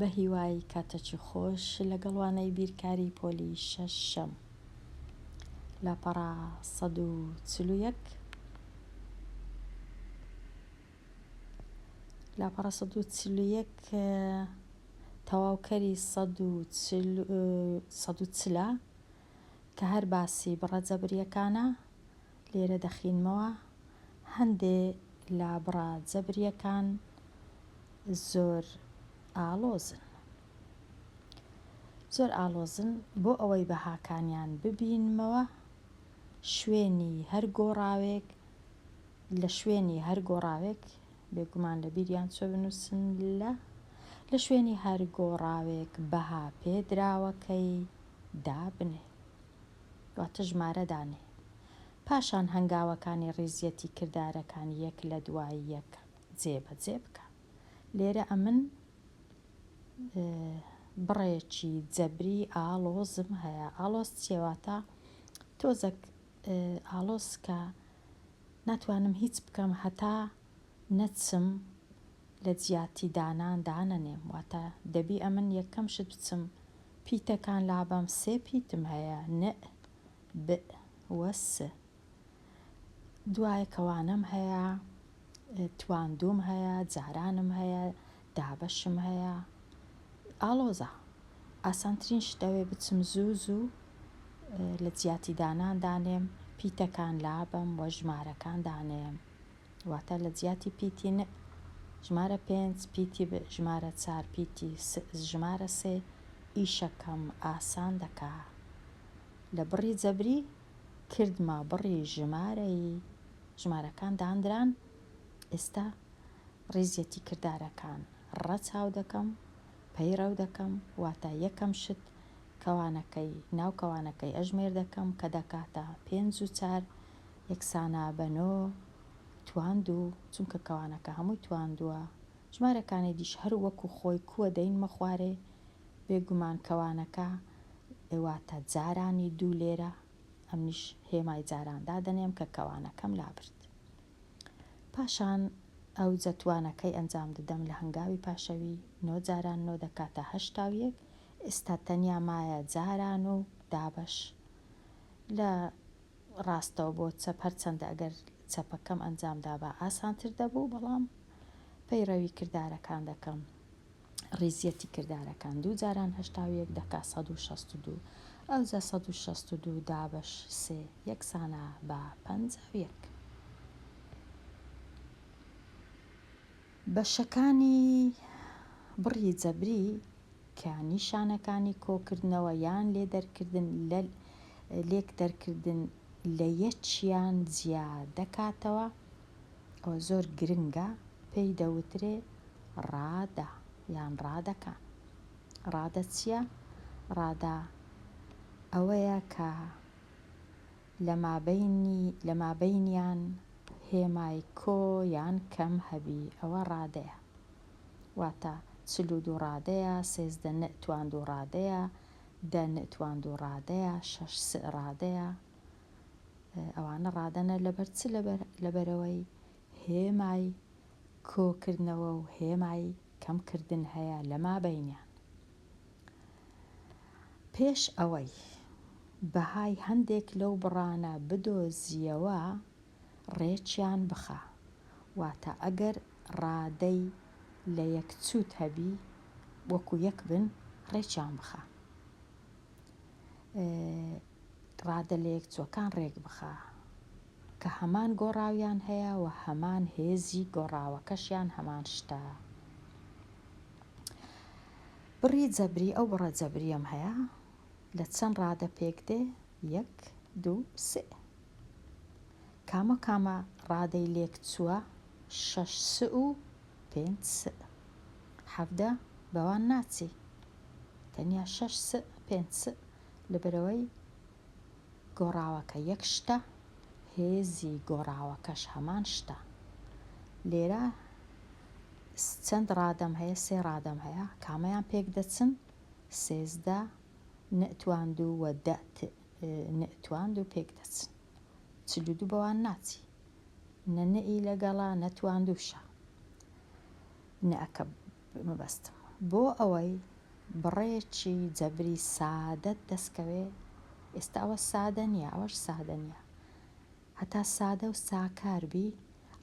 بە هیوای کاتەکی خۆش لەگەڵ وانەی بیرکاری پۆلی شەشەم لاپەڕە 141 لاپەڕە 141 تەواوکەری 140 کە هەر باسی بڕە جەبریەکانە لێرە دەخینمەوە هەندێ لە بڕە جەبریەکان زۆر ئاڵۆزن زۆر ئاڵۆزن بۆ ئەوەی بەهاکانیان ببینمەوە شوێنی هەر گۆڕاوێک لە شوێنی هەر گۆڕاوێک بێگومان لە بیریان چۆ بنووسن لە لە شوێنی هەر گۆڕاوێک بەها پێدراوەکەی دابنێ واتە ژمارە دانێ پاشان هەنگاوەکانی ڕیزیەتی کردارەکان یەک لە دوای یەک جێبەجێ بکە. لێرە ئەمن بڕێکی جەبری ئاڵۆزم هەیە. ئاڵۆز چیە؟ واتە تۆزەک ئاڵۆز کە ناتوانم هیچ بکەم هەتا نەچم لە جیاتی دانان دانەنێم. واتە دەبی ئەمن یەکەم شت بچم پیتەکان لابەم سێ پیتم هەیە نئ ب و س. دوایە کەوانەم هەیە، تواندووم هەیە، جارانم هەیە، دابەشم هەیە. ئاڵۆزە. ئاسانترین شت ئەوەیە بچم زوو زوو لە جیاتی دانان دانێم، پیتەکان لابەم و ژمارەکان دانێم. واتە لە جیاتی پیتی ن ژمارە پێنج، پیتی ب ژمارە چار، پیتی س ژمارە سێ ئیشەکەم ئاسان دەکا. لە بڕی جەبری کردمە بڕی ژمارەیی، ژمارەکان داندران، ئێستا ڕیزیەتی کردارەکان ڕەچاو دەکەم، پەیڕەو دەکەم، واتە یەکەم شت کەوانەکەی ناو کەوانەکەی ئەژمێر دەکەم کە دەکاتە پێنج و چار یەکسانە بە نۆ تواندوو، چونکە کەوانەکە هەمووی تواندووە، ژمارەکانی دیش هەر وەکو خۆی کووە دەینمە خوارێ، بێگومان کەوانەکە واتە جارانی دوو لێرە، ئەمنیش هێمای جاران دادەنێم کە کەوانەکەم لابرد. پاشان ئەوجە توانەکەی ئەنجام دەدەم لە هەنگاوی پاشەوی، نۆ جاران نۆ دەکاتە 81، ئێستا تەنیا مایە جاران و دابەش لە ڕاستەوە بۆ چەپ، هەرچەندە ئەگەر چەپەکەم ئەنجام دابا ئاسانتر دەبوو، بەڵام پەیڕەوی کردارەکان دەکەم. ڕیزیەتی کردارەکان دوو جاران 81 دەکا 162، ئەوجا 162 دابەش سێ یەکسانە بە 51. بەشەکانی بڕی جەبری کە نیشانەکانی کۆکردنەوە یان لێدەرکردن لە لێک دەرکردن لە یەکیان جیا دەکاتەوە، ئەوە زۆر گرنگە پێی دەوترێ ڕادە یان ڕادەکان. ڕادە چییە؟ ڕادە ئەوەیە کە لە مابەینی لە مابەینیان هێمای کۆ یان کەم هەبی ئەوە ڕادەیە. واتە 42 ڕادەیە، 13 نئ تواندوو ڕادەیە، دە نئ تواندوو ڕادەیە، شەش سئ ڕادەیە. ئەوانە ڕادەنە لەبەر چ لەبەر لەبەرئەوەی هێمای کۆکردنەوە و هێمای کەمکردن هەیە لە مابەینیان. پێش ئەوەی بەهای هەندێک لەو بڕانە بدۆزییەوە ڕێکیان بخە، واتە ئەگەر ڕادەی لە یەک چووت هەبی وەکو یەک بن ڕێکیان بخە. ڕادە لە یەک چووەکان ڕێک بخە کە هەمان گۆڕاویان هەیە و هەمان هێزی گۆڕاوەکەشیان هەمان شتە. بڕی جەبری ئەو بڕە جەبریەم هەیە لە چەند ڕادە پێک دێ؟ یەک، دوو، سێ. کامە کامە ڕادەی لێک چووە؟ شەش سئ و پێنج سئ. 17 بەوان ناچی. تەنیا شەش سئ پێنج سئ لەبەرئەوەی گۆڕاوەکە یەک شتە هێزی گۆڕاوەکەش هەمان شتە. لێرە چەند ڕادەم هەیە؟ سێ ڕادەم هەیە. کامەیان پێک دەچن؟ 13 نئ تواندوو و دە نئ تواندوو پێک دەچن. 42 بەوان ناچی. نە نئ ی لەگەڵە نە تواندووشە. نئەکە مەبەستم. بۆ ئەوەی بڕێکی جەبری سادەت دەست کەوێ، ئێستا ئەوە سادە نییە، ئەوەش سادە نییە. هەتا سادە و ساکار بی،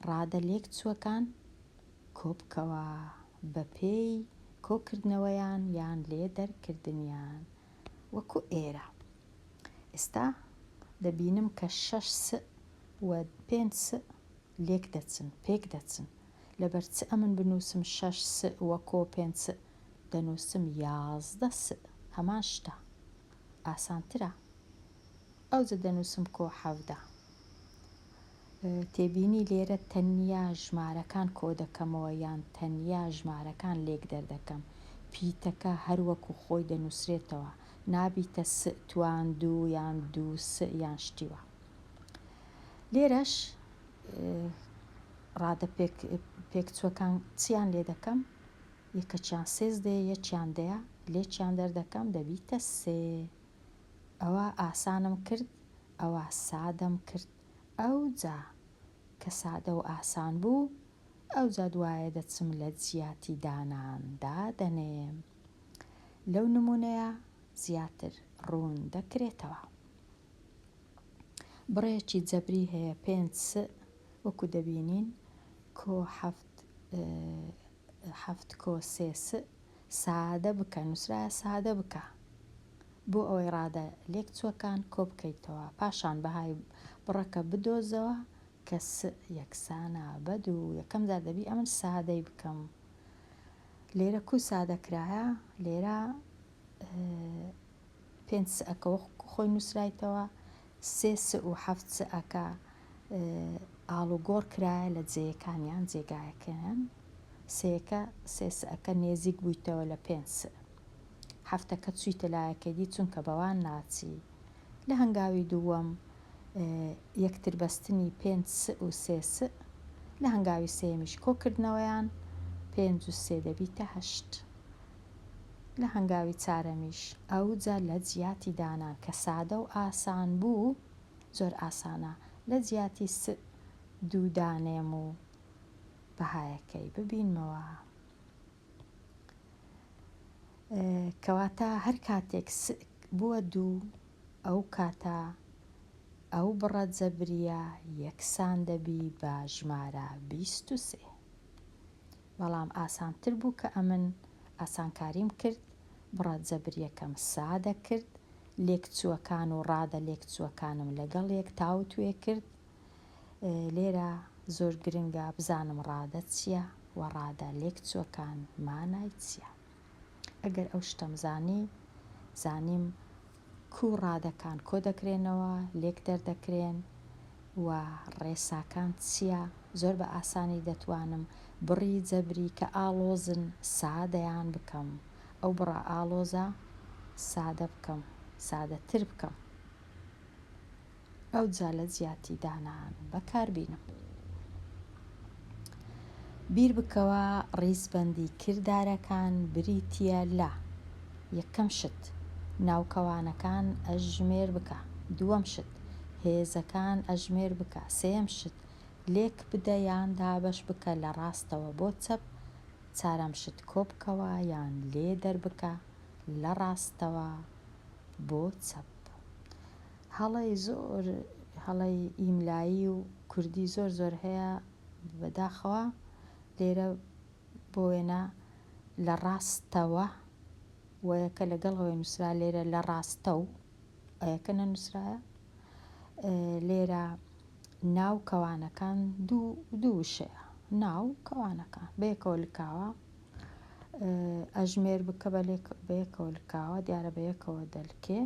ڕادە لێکچووەکان کۆبکەوە بە پێی کۆکردنەوەیان یان لێ دەرکردنیان. وەکو ئێرە. ئێستا دەبینم کە شەش سء و پێنج سء لێک دەچن، پێک دەچن. لەبەر چ ئەمن بنووسم شەش سء و کۆ پێنج سء دەنووسم 11 سء هەمان شتە ئاسانترە ئەوجە دەنووسم کۆ 17. تێبینی لێرە تەنیا ژمارەکان کۆدەکەمەوە یان تەنیا ژمارەکان لێک دەردەکەم پیتەکە هەر وەکو خۆی دەنووسرێتەوە نابیتە سء توان دوو یان دوو سء یان شتی وا. لێرەش ڕادە پێک پێکچووەکان چیان لێ دەکەم؟ یەکەکیان سێزدەیە یەکیان دەیە لێکیان دەردەکەم دەبیتە سێ. ئەوە ئاسانم کرد ئەوە سادەم کرد ئەوجا کە سادە و ئاسان بوو ئەوجا دوایە دەچم لە جیاتی دانان دادەنێم. لەو نموونەیە زیاتر ڕوون دەکرێتەوە. بڕێکی جەبری هەیە پێنج سء وەکو دەبینین کۆ حەفت حەفت کۆ سێ سء سادە بکە نووسرایە سادە بکە بۆ ئەوەی ڕادە لێکچووەکان کۆ بکەیتەوە پاشان بەهای بڕەکە بدۆزەوە کە سء یەکسانە بە دوو یەکەم جار دەبی ئەمن سادەی بکەم لێرە کو سادە کرایە لێرە پێنج سئەکە وەکو خۆی نووسرایتەوە، سێ سئ و حەفت سئەکە ئاڵوگۆڕ کرایە لە جێیەکانیان، جێگایەکەیان، سێیەکە سێ سئەکە نێزیک بوویتەوە لە پێنج سئ. حەفتەکە چوویتە لایەکەی دی چونکە بەوان ناچی. لە هەنگاوی دووەم یەکتربەستنی پێنج سئ و سێ سئ، لە هەنگاوی سێیەمیش کۆکردنەوەیان، پێنج و سێ دەبیتە هەشت. لە هەنگاوی چارەمیش ئەوجا لە جیاتی دانان کە سادە و ئاسان بوو، زۆر ئاسانە لە جیاتی س دوو دانێم و بەهایەکەی ببینمەوە. کەواتە هەر کاتێک س بووە دوو ئەو کاتە ئەو بڕە جەبرییە یەکسان دەبی بە ژمارە 23. بەڵام ئاسانتر بوو کە ئەمن ئاسانکاریم کرد، بڕە جەبریەکەم سادە کرد، لێکچووەکان و ڕادە لێکچووەکانم لەگەڵ یەک تاوتوێ کرد. لێرە زۆر گرنگە بزانم ڕادە چییە و ڕادە لێکچووەکان مانای چییە. ئەگەر ئەو شتەم زانی، زانیم کوو ڕادەکان کۆ دەکرێنەوە، لێک دەردەکرێن و ڕێساکان چییە، زۆر بە ئاسانی دەتوانم بڕی جەبری کە ئاڵۆزن سادەیان بکەم، ئەو بڕە ئاڵۆزە سادە بکەم، سادەتر بکەم. ئەوجا لە جیاتی دانان بەکاربینم. بیر بکەوە ڕیزبەندی کردارەکان بریتییە لە، یەکەم شت، ناوکەوانەکان ئەژمێر بکە، دووەم شت، هێزەکان ئەژمێر بکە، سێیەم شت، لێک بدە یان دابەش بکە لە ڕاستەوە بۆ چەپ، چارەم شت، کۆبکەوە یان لێ دەربکە لە ڕاستەوە بۆ چەپ. هەڵەی زۆر هەڵەی ئیملایی و کوردی زۆر زۆر هەیە بەداخەوە لێرە بۆ وێنە لە ڕاستەوە وەیەکە لەگەڵ ئەوەی نووسرا لێرە لە ڕاستەو ئەیەکە نەنووسرایە لێرە ناو کەوانەکان دوو دوو وشەیە ناو کەوانەکان بەیەکەوە لکاوە ئەژمێر بکە بەیەکەوە لکاوە دیارە بەیەکەوە دەلکێ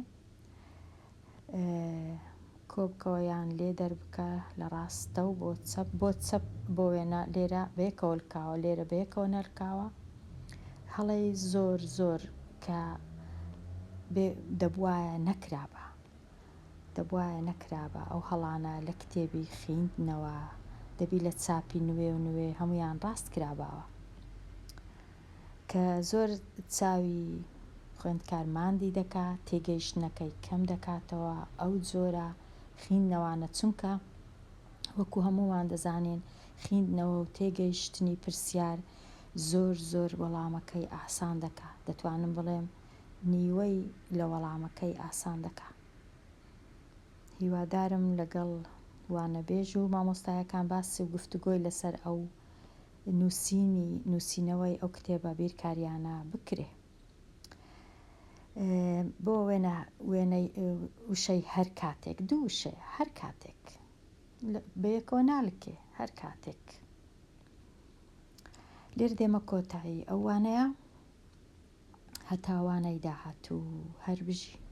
کۆبکەوە یان لێ دەربکە لە ڕاستەو بۆ چەپ بۆ چەپ بۆ وێنە لێرە بەیەکەوە لکاوە لێرە بەیەکەوە نەلکاوە هەڵەی زۆر زۆر کە دەبوایە نەکرابا دەبوایە نەکرابا ئەو هەڵانە لە کتێبی خیندنەوە دەبی لە چاپی نوێ و نوێ هەمویان ڕاست کراباوە کە زۆر چاوی خوێندکار ماندی دەکا، تێگەیشتنەکەی کەم دەکاتەوە، ئەو جۆرە خیندنەوانە چونکە وەکو هەموومان دەزانین خیندنەوە و تێگەیشتنی پرسیار. زۆر زۆر وەڵامەکەی ئاسان دەکا، دەتوانم بڵێم نیوەی لە وەڵامەکەی ئاسان دەکا. هیوادارم لەگەڵ وانەبێژ و مامۆستایەکان باس و گفتوگۆی لەسەر ئەو نووسینی نووسینەوەی ئەو کتێبە بیرکاریانە بکرێ. بۆ وێنە وێنەی وشەی هەر کاتێک دوو وشەیە هەر کاتێک بەیەکەوە نالکێ هەر کاتێک. لێر دێمە کۆتایی ئەو وانەیە هەتا وانەی داهاتوو هەر بژی.